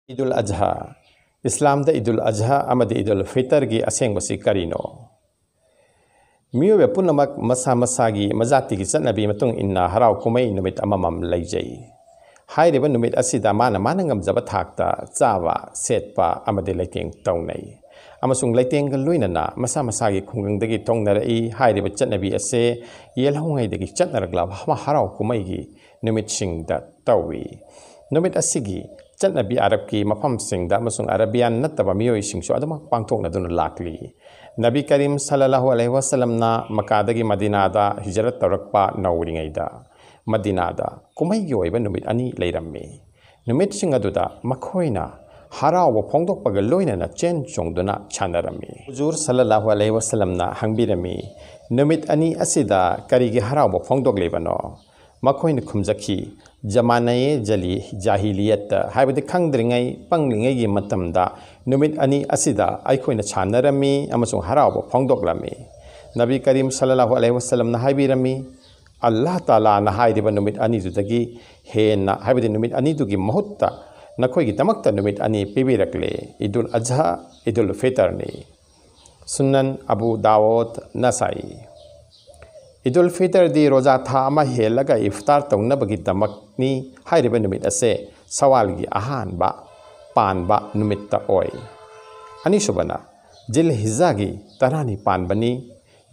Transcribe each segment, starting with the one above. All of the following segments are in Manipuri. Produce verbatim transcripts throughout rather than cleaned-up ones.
ꯏꯗꯨꯜ ꯑꯖꯍꯥ꯫ ꯏꯁꯂꯥꯝꯗ ꯏꯗꯨꯜ ꯑꯖꯍꯥ ꯑꯃꯗꯤ ꯏꯗꯨꯜ ꯐꯤꯇꯔꯒꯤ ꯑꯁꯦꯡꯕꯁꯤ ꯀꯔꯤꯅꯣ? ꯃꯤꯑꯣꯏꯕ ꯄꯨꯝꯅꯃꯛ ꯃꯁꯥ ꯃꯁꯥꯒꯤ ꯃꯖꯥꯇꯤꯒꯤ ꯆꯠꯅꯕꯤ ꯃꯇꯨꯡ ꯏꯟꯅ ꯍꯔꯥꯎ ꯀꯨꯝꯍꯩ ꯅꯨꯃꯤꯠ ꯑꯃꯃꯝ ꯂꯩꯖꯩ꯫ ꯍꯥꯏꯔꯤꯕ ꯅꯨꯃꯤꯠ ꯑꯁꯤꯗ ꯃꯥꯅ ꯃꯥꯅ ꯉꯝꯖꯕ ꯊꯥꯛꯇ ꯆꯥꯕ, ꯁꯦꯠꯄ ꯑꯃꯗꯤ ꯂꯩꯇꯦꯡ ꯇꯧꯅꯩ꯫ ꯑꯃꯁꯨꯡ ꯂꯩꯇꯦꯡꯒ ꯂꯣꯏꯅꯅ ꯃꯁꯥ ꯃꯁꯥꯒꯤ ꯈꯨꯡꯒꯪꯗꯒꯤ ꯊꯣꯡꯅꯔꯛꯏ꯫ ꯍꯥꯏꯔꯤꯕ ꯆꯠꯅꯕꯤ ꯑꯁꯦ ꯌꯦꯜꯍꯧꯉꯩꯗꯒꯤ ꯆꯠꯅꯔꯛꯂꯕ ꯍꯔꯥꯎ ꯀꯨꯝꯍꯩꯒꯤ ꯅꯨꯃꯤꯠꯁꯤꯡꯗ ꯇꯧꯏ꯫ ꯅꯨꯃꯤꯠ ꯑꯁꯤꯒꯤ ꯆꯠꯅꯕꯤ ꯑꯔꯕꯀꯤ ꯃꯐꯝꯁꯤꯡꯗ ꯑꯃꯁꯨꯡ ꯑꯔꯕꯤꯌꯥꯟ ꯅꯠꯇꯕ ꯃꯤꯑꯣꯏꯁꯤꯡꯁꯨ ꯑꯗꯨꯃꯛ ꯄꯥꯡꯊꯣꯛꯅꯗꯨꯅ ꯂꯥꯛꯂꯤ꯫ ꯅꯕꯤ ꯀꯔꯤꯝ ꯁꯜꯂꯜꯂꯥꯍꯨ ꯑꯂꯩꯍꯤ ꯋꯥꯁꯂꯝꯅ ꯃꯀꯥꯗꯒꯤ ꯃꯗꯤꯅꯥꯗ ꯍꯤꯖꯔꯠ ꯇꯧꯔꯛꯄ ꯅꯧꯔꯤꯉꯩꯗ ꯃꯗꯤꯅꯥꯗ ꯀꯨꯝꯍꯩꯒꯤ ꯑꯣꯏꯕ ꯅꯨꯃꯤꯠ ꯑꯅꯤ ꯂꯩꯔꯝꯃꯤ꯫ ꯅꯨꯃꯤꯠꯁꯤꯡ ꯑꯗꯨꯗ ꯃꯈꯣꯏꯅ ꯍꯔꯥꯎꯕ ꯐꯣꯡꯗꯣꯛꯄꯒ ꯂꯣꯏꯅꯅ ꯆꯦꯟ ꯆꯣꯡꯗꯨꯅ ꯁꯥꯟꯅꯔꯝꯃꯤ꯫ ꯍꯨꯖꯨꯔ ꯁꯜꯂꯜꯂꯥꯍꯨ ꯑꯂꯩꯍꯤ ꯋꯥꯁꯂꯝꯅ ꯍꯪꯕꯤꯔꯝꯃꯤ, "ꯅꯨꯃꯤꯠ ꯑꯅꯤ ꯑꯁꯤꯗ ꯀꯔꯤꯒꯤ ꯍꯔꯥꯎꯕ ꯐꯣꯡꯗꯣꯛꯂꯤꯕꯅꯣ?" ꯃꯈꯣꯏꯅ ꯈꯨꯝꯖꯈꯤ, "ꯖꯃꯥꯅꯌꯦ ꯖꯂꯤ ꯖꯥꯍꯤꯂꯤꯌꯠꯇ", ꯍꯥꯏꯕꯗꯤ ꯈꯪꯗ꯭ꯔꯤꯉꯩ ꯄꯪꯂꯤꯉꯩꯒꯤ ꯃꯇꯝꯗ ꯅꯨꯃꯤꯠ ꯑꯅꯤ ꯑꯁꯤꯗ ꯑꯩꯈꯣꯏꯅ ꯁꯥꯟꯅꯔꯝꯃꯤ ꯑꯃꯁꯨꯡ ꯍꯔꯥꯎꯕ ꯐꯣꯡꯗꯣꯛꯂꯝꯃꯤ꯫ ꯅꯕꯤ ꯀꯔꯤꯝ ꯁꯜꯂꯜꯂꯥꯍꯨ ꯑꯂꯩꯍꯤ ꯋꯥꯁꯂꯝꯅ ꯍꯥꯏꯕꯤꯔꯝꯃꯤ, "ꯑꯜꯂꯥꯍ ꯇꯥꯂꯥꯅ ꯍꯥꯏꯔꯤꯕ ꯅꯨꯃꯤꯠ ꯑꯅꯤꯗꯨꯗꯒꯤ ꯍꯦꯟꯅ, ꯍꯥꯏꯕꯗꯤ ꯅꯨꯃꯤꯠ ꯑꯅꯤꯗꯨꯒꯤ ꯃꯍꯨꯠꯇ ꯅꯈꯣꯏꯒꯤꯗꯃꯛꯇ ꯅꯨꯃꯤꯠ ꯑꯅꯤ ꯄꯤꯕꯤꯔꯛꯂꯦ, ꯏꯗꯨꯜ ꯑꯖꯍꯥ, ꯏꯗꯨꯜ ꯐꯤꯇꯔꯅꯤ"꯫ ꯁꯨꯅꯟ ꯑꯕꯨ ꯗꯥꯋꯨꯗ, ꯅꯁꯥꯏ꯫ ꯏꯗꯨꯜ ꯐꯤꯇꯔꯗꯤ ꯔꯣꯖꯥ ꯊꯥ ꯑꯃ ꯍꯦꯜꯂꯒ ꯏꯐꯇꯥꯔ ꯇꯧꯅꯕꯒꯤꯗꯃꯛꯅꯤ꯫ ꯍꯥꯏꯔꯤꯕ ꯅꯨꯃꯤꯠ ꯑꯁꯦ ꯁꯋꯥꯜꯒꯤ ꯑꯍꯥꯟꯕ ꯄꯥꯟꯕ ꯅꯨꯃꯤꯠꯇ ꯑꯣꯏ꯫ ꯑꯅꯤꯁꯨꯕꯅ ꯖꯤꯜ ꯍꯤꯖꯥꯒꯤ ꯇꯔꯥꯅꯤ ꯄꯥꯟꯕꯅꯤ꯫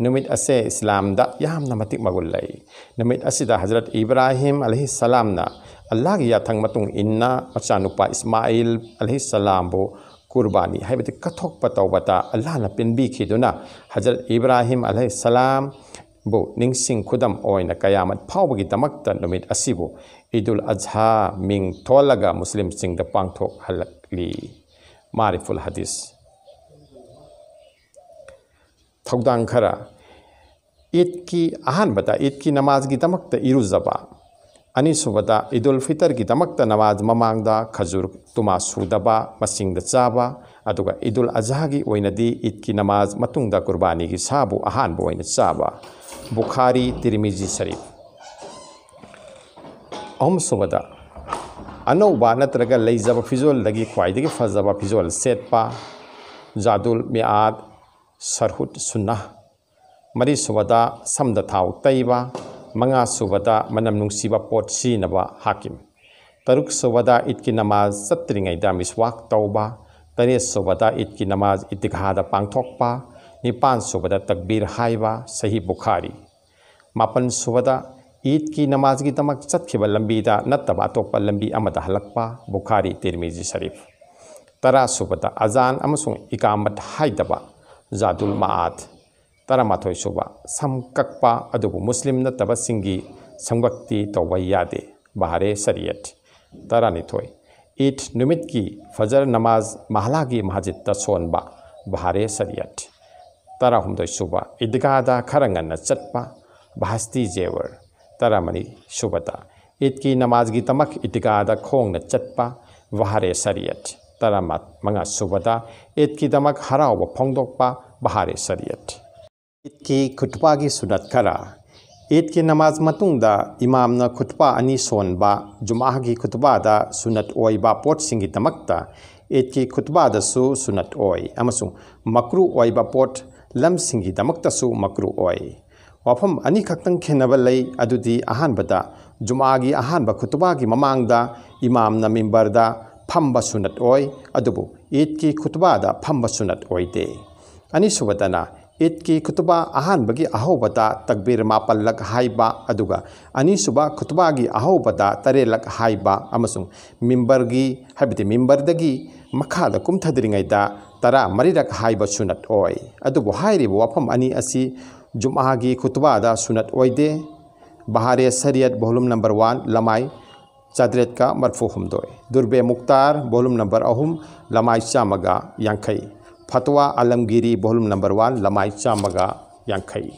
ꯅꯨꯃꯤꯠ ꯑꯁꯦ ꯏꯁꯂꯥꯝꯗ ꯌꯥꯝꯅ ꯃꯇꯤꯛ ꯃꯒꯨꯟ ꯂꯩ꯫ ꯅꯨꯃꯤꯠ ꯑꯁꯤꯗ ꯍꯖꯔꯠ ꯏꯕ꯭ꯔꯥꯍꯤꯝ ꯑꯂꯩꯍꯤ ꯁꯂꯥꯝꯅ ꯑꯜꯂꯥꯍꯒꯤ ꯌꯥꯊꯪ ꯃꯇꯨꯡ ꯏꯟꯅ ꯃꯆꯥꯅꯨꯄꯥ ꯏꯁꯃꯥꯏꯜ ꯑꯂꯩꯍꯤ ꯁꯂꯥꯝꯕꯨ ꯀꯨꯔꯕꯥꯅꯤ, ꯍꯥꯏꯕꯗꯤ ꯀꯠꯊꯣꯛꯄ ꯇꯧꯕꯗ ꯑꯜꯂꯥꯍꯅ ꯄꯦꯟꯕꯤꯈꯤꯗꯨꯅ ꯍꯖꯔꯠ ꯏꯕ꯭ꯔꯥꯍꯤꯝ ꯑꯂꯩꯍꯤ ꯁꯂꯥꯝꯕꯨ ꯅꯤꯡꯁꯤꯡ ꯈꯨꯗꯝ ꯑꯣꯏꯅ ꯀꯌꯥꯃꯠ ꯐꯥꯎꯕꯒꯤꯗꯃꯛꯇ ꯅꯨꯃꯤꯠ ꯑꯁꯤꯕꯨ ꯏꯗꯨꯜ ꯑꯖꯍꯥ ꯃꯤꯡ ꯊꯣꯜꯂꯒ ꯃꯨꯁꯂꯤꯝꯁꯤꯡꯗ ꯄꯥꯡꯊꯣꯛꯍꯜꯂꯛꯂꯤ꯫ ꯃꯥꯔꯤꯐꯨꯜ ꯍꯗꯤꯁ꯫ ꯊꯧꯗꯥꯡ ꯈꯔ: ꯏꯗꯀꯤ ꯑꯍꯥꯟꯕꯗ ꯏꯗꯀꯤ ꯅꯃꯥꯖꯒꯤꯗꯃꯛꯇ ꯏꯔꯨꯖꯕ, ꯑꯅꯤꯁꯨꯕꯗ ꯏꯗꯨꯜ ꯐꯤꯇꯔꯒꯤꯗꯃꯛꯇ ꯅꯃꯥꯖ ꯃꯃꯥꯡꯗ ꯈꯖꯨꯔ ꯇꯨꯃꯥ ꯁꯨꯗꯕ, ꯃꯁꯤꯡꯗ ꯆꯥꯕ, ꯑꯗꯨꯒ ꯏꯗꯨꯜ ꯑꯖꯍꯥꯒꯤ ꯑꯣꯏꯅꯗꯤ ꯏꯗꯀꯤ ꯅꯃꯥꯖ ꯃꯇꯨꯡꯗ ꯀꯨꯔꯕꯥꯅꯤꯒꯤ ꯁꯥꯕꯨ ꯑꯍꯥꯟꯕ ꯑꯣꯏꯅ ꯆꯥꯕ꯫ ꯕꯨꯈꯥꯔꯤ, ꯇꯤꯔꯃꯤꯖꯤ ꯁꯔꯤꯐ꯫ ꯑꯍꯨꯝꯁꯨꯕꯗ, ꯑꯅꯧꯕ ꯅꯠꯇ꯭ꯔꯒ ꯂꯩꯖꯕ ꯐꯤꯖꯣꯜꯗꯒꯤ ꯈ꯭ꯋꯥꯏꯗꯒꯤ ꯐꯖꯕ ꯐꯤꯖꯣꯜ ꯁꯦꯠꯄ, ꯖꯥꯗꯨꯜ ꯃꯤꯑꯥꯗ, ꯁꯔꯍꯨꯗ ꯁꯨꯟꯅ꯫ ꯃꯔꯤꯁꯨꯕꯗ, ꯁꯝꯗ ꯊꯥꯎ ꯇꯩꯕ꯫ ꯃꯉꯥꯁꯨꯕꯗ, ꯃꯅꯝ ꯅꯨꯡꯁꯤꯕ ꯄꯣꯠ ꯁꯤꯖꯤꯟꯅꯕ, ꯍꯥꯀꯤꯝ꯫ ꯇꯔꯨꯛꯁꯨꯕꯗ, ꯏꯗꯀꯤ ꯅꯃꯥꯖ ꯆꯠꯇ꯭ꯔꯤꯉꯩꯗ ꯃꯤꯁꯋꯥꯛ ꯇꯧꯕ꯫ ꯇꯔꯦꯠꯁꯨꯕꯗ, ꯏꯗꯀꯤ ꯅꯃꯥꯖ ꯏꯗꯤꯒꯥꯗ ꯄꯥꯡꯊꯣꯛꯄ꯫ ꯅꯤꯄꯥꯟꯁꯨꯕꯗ, ꯇꯛꯕꯤꯔ ꯍꯥꯏꯕ, ꯁꯍꯤ ꯕꯨꯈꯥꯔꯤ꯫ ꯃꯥꯄꯟꯁꯨꯕꯗ, ꯏꯗꯀꯤ ꯅꯃꯥꯖꯒꯤꯗꯃꯛ ꯆꯠꯈꯤꯕ ꯂꯝꯕꯤꯗ ꯅꯠꯇꯕ ꯑꯇꯣꯞꯄ ꯂꯝꯕꯤ ꯑꯃꯗ ꯍꯜꯂꯛꯄ, ꯕꯨꯈꯥꯔꯤ, ꯇꯤꯔꯃꯤꯖꯤ ꯁꯔꯤꯐ꯫ ꯇꯔꯥꯁꯨꯕꯗ, ꯑꯖꯥꯟ ꯑꯃꯁꯨꯡ ꯏꯀꯥꯃꯠ ꯍꯥꯏꯗꯕ, ꯖꯥꯗꯨꯜ ꯃꯥꯑꯥꯗ꯫ ꯇꯔꯥꯃꯥꯊꯣꯏꯁꯨꯕ, ꯁꯝ ꯀꯛꯄ, ꯑꯗꯨꯕꯨ ꯃꯨꯁꯂꯤꯝ ꯅꯠꯇꯕꯁꯤꯡꯒꯤ ꯁꯝꯀꯛꯇꯤ ꯇꯧꯕ ꯌꯥꯗꯦ, ꯕꯍꯥꯔꯦ ꯁꯔꯤꯌꯠ꯫ ꯇꯔꯥꯅꯤꯊꯣꯏ, ꯏꯗ ꯅꯨꯃꯤꯠꯀꯤ ꯐꯖꯔ ꯅꯃꯥꯖ ꯃꯍꯜꯂꯥꯒꯤ ꯃꯁꯖꯤꯗꯇ ꯁꯣꯟꯕ, ꯕꯍꯥꯔꯦ ꯁꯔꯤꯌꯠ꯫ ꯇꯔꯥꯍꯨꯝꯗꯣꯏꯁꯨꯕ, ꯏꯗꯒꯥꯗ ꯈꯔ ꯉꯟꯅ ꯆꯠꯄ, ꯕꯍꯁꯇꯤ ꯖꯦꯋꯔ꯫ ꯇꯔꯥꯃꯔꯤꯁꯨꯕꯗ, ꯏꯗꯀꯤ ꯅꯃꯥꯖꯒꯤꯗꯃꯛ ꯏꯗꯒꯥꯗ ꯈꯣꯡꯅ ꯆꯠꯄ, ꯕꯍꯥꯔꯦ ꯁꯔꯤꯌꯠ꯫ ꯇꯔꯥꯃꯉꯥꯁꯨꯕꯗ, ꯏꯗꯀꯤꯗꯃꯛ ꯍꯔꯥꯎꯕ ꯐꯣꯡꯗꯣꯛꯄ, ꯕꯍꯥꯔꯦ ꯁꯔꯤꯌꯠ꯫ ꯏꯗꯀꯤ ꯈꯨꯠꯕꯥꯒꯤ ꯁꯨꯅꯠ ꯈꯔ꯫ ꯏꯗꯀꯤ ꯅꯃꯥꯖ ꯃꯇꯨꯡꯗ ꯏꯃꯥꯝꯅ ꯈꯨꯠꯕꯥ ꯑꯅꯤ ꯁꯣꯟꯕ, ꯖꯨꯃꯥꯒꯤ ꯈꯨꯠꯕꯥꯗ ꯁꯨꯅꯠ ꯑꯣꯏꯕ ꯄꯣꯠꯁꯤꯡꯒꯤꯗꯃꯛꯇ ꯏꯗꯀꯤ ꯈꯨꯠꯕꯥꯗꯁꯨ ꯁꯨꯅꯠ ꯑꯣꯏ ꯑꯃꯁꯨꯡ ꯃꯀ꯭ꯔꯨ ꯑꯣꯏꯕ ꯄꯣꯠ ꯂꯝꯁꯤꯡꯒꯤꯗꯃꯛꯇꯁꯨ ꯃꯀ꯭ꯔꯨ ꯑꯣꯏ꯫ ꯋꯥꯐꯝ ꯑꯅꯤꯈꯛꯇꯪ ꯈꯦꯟꯅꯕ ꯂꯩ, ꯑꯗꯨꯗꯤ ꯑꯍꯥꯟꯕꯗ, ꯖꯨꯃꯥꯒꯤ ꯑꯍꯥꯟꯕ ꯈꯨꯠꯕꯥꯒꯤ ꯃꯃꯥꯡꯗ ꯏꯃꯥꯝꯅ ꯃꯤꯝꯕꯔꯗ ꯐꯝꯕ ꯁꯨꯅꯠ ꯑꯣꯏ, ꯑꯗꯨꯕꯨ ꯏꯗꯀꯤ ꯈꯨꯠꯕꯥꯗ ꯐꯝꯕ ꯁꯨꯅꯠ ꯑꯣꯏꯗꯦ꯫ ꯑꯅꯤꯁꯨꯕꯗꯅ, ꯏꯗꯀꯤ ꯈꯨꯠꯕꯥ ꯑꯍꯥꯟꯕꯒꯤ ꯑꯍꯧꯕꯗ ꯇꯛꯕꯤꯔ ꯃꯥꯄꯜꯂꯛ ꯍꯥꯏꯕ, ꯑꯗꯨꯒ ꯑꯅꯤꯁꯨꯕ ꯈꯨꯠꯕꯥꯒꯤ ꯑꯍꯧꯕꯗ ꯇꯔꯦꯠꯂꯛ ꯍꯥꯏꯕ, ꯑꯃꯁꯨꯡ ꯃꯤꯝꯕꯔꯒꯤ, ꯍꯥꯏꯕꯗꯤ ꯃꯤꯝꯕꯔꯗꯒꯤ ꯃꯈꯥꯗ ꯀꯨꯝꯊꯗ꯭ꯔꯤꯉꯩꯗ ꯇꯔꯥ ꯃꯔꯤꯔꯛ ꯍꯥꯏꯕ ꯁꯨꯅꯠ ꯑꯣꯏ꯫ ꯑꯗꯨꯕꯨ ꯍꯥꯏꯔꯤꯕ ꯋꯥꯐꯝ ꯑꯅꯤ ꯑꯁꯤ ꯖꯨꯝꯑꯥꯒꯤ ꯈꯨꯇꯨꯕꯥꯗ ꯁꯨꯅꯠ ꯑꯣꯏꯗꯦ꯫ ꯕꯍꯥꯔꯦ ꯁꯔꯤꯌꯠ, volume number one, ꯂꯃꯥꯏ ꯆꯥꯇ꯭ꯔꯦꯠꯀ ꯃꯔꯐꯨ ꯍꯨꯝꯗꯣꯏ꯫ ꯗꯨꯔꯕꯦ ꯃꯨꯛꯇꯥꯔ, volume number ꯑꯍꯨꯝ, ꯂꯃꯥꯏ ꯆꯥꯝꯃꯒ ꯌꯥꯡꯈꯩ꯫ ꯐꯇꯋꯥ ꯑꯂꯝꯒꯤꯔꯤ, volume number one, ꯂꯃꯥꯏ ꯆꯥꯝꯃꯒ ꯌꯥꯡꯈꯩ꯫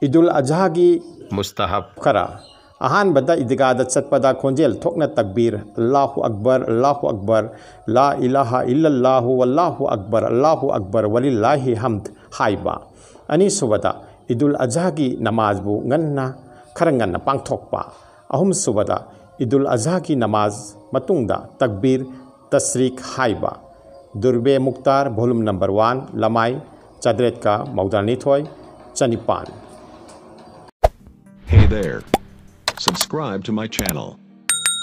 ꯏꯗꯨꯜ ꯑꯖꯍꯥꯒꯤ ꯃꯨꯁꯇꯍꯕ ꯈꯔ꯫ ꯑꯍꯥꯟꯕꯗ ꯏꯗꯤꯒꯥꯗ ꯆꯠꯄꯗ ꯈꯣꯟꯖꯦꯜ ꯊꯣꯛꯅ ꯇꯛꯕꯤꯔ, "ꯑꯜꯂꯥꯍꯨ ꯑꯛꯕꯔ, ꯑꯜꯂꯥꯍꯨ ꯑꯛꯕꯔ, ꯂꯥ ꯏꯂꯥꯍ ꯏꯜꯂꯜꯂꯥꯍꯨ, ꯋꯜꯂꯥꯍꯨ ꯑꯛꯕꯔ, ꯑꯜꯂꯥꯍꯨ ꯑꯛꯕꯔ, ꯋꯂꯤꯜꯂꯥꯍꯤ ꯍꯝꯗ" ꯍꯥꯏꯕ꯫ ꯑꯅꯤꯁꯨꯕꯗ, ꯏꯗꯨꯜ ꯑꯖꯍꯥꯒꯤ ꯅꯃꯥꯖꯕꯨ ꯉꯟꯅ, ꯈꯔ ꯉꯟꯅ ꯄꯥꯡꯊꯣꯛꯄ꯫ ꯑꯍꯨꯝꯁꯨꯕꯗ, ꯏꯗꯨꯜ ꯑꯖꯍꯥꯒꯤ ꯅꯃꯥꯖ ꯃꯇꯨꯡꯗ ꯇꯛꯕꯤꯔ ꯇꯁ꯭ꯔꯤꯛ ꯍꯥꯏꯕ꯫ ꯗꯨꯔꯕꯦ ꯃꯨꯛꯇꯥꯔ, volume number one, ꯂꯃꯥꯏ ꯆꯥꯇ꯭ꯔꯦꯠꯀ ꯃꯧꯗ꯭ꯔꯥꯅꯤꯊꯣꯏ, ꯆꯅꯤꯄꯥꯟ꯫ Hey there. Subscribe to my channel.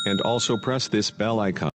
And also press this bell icon.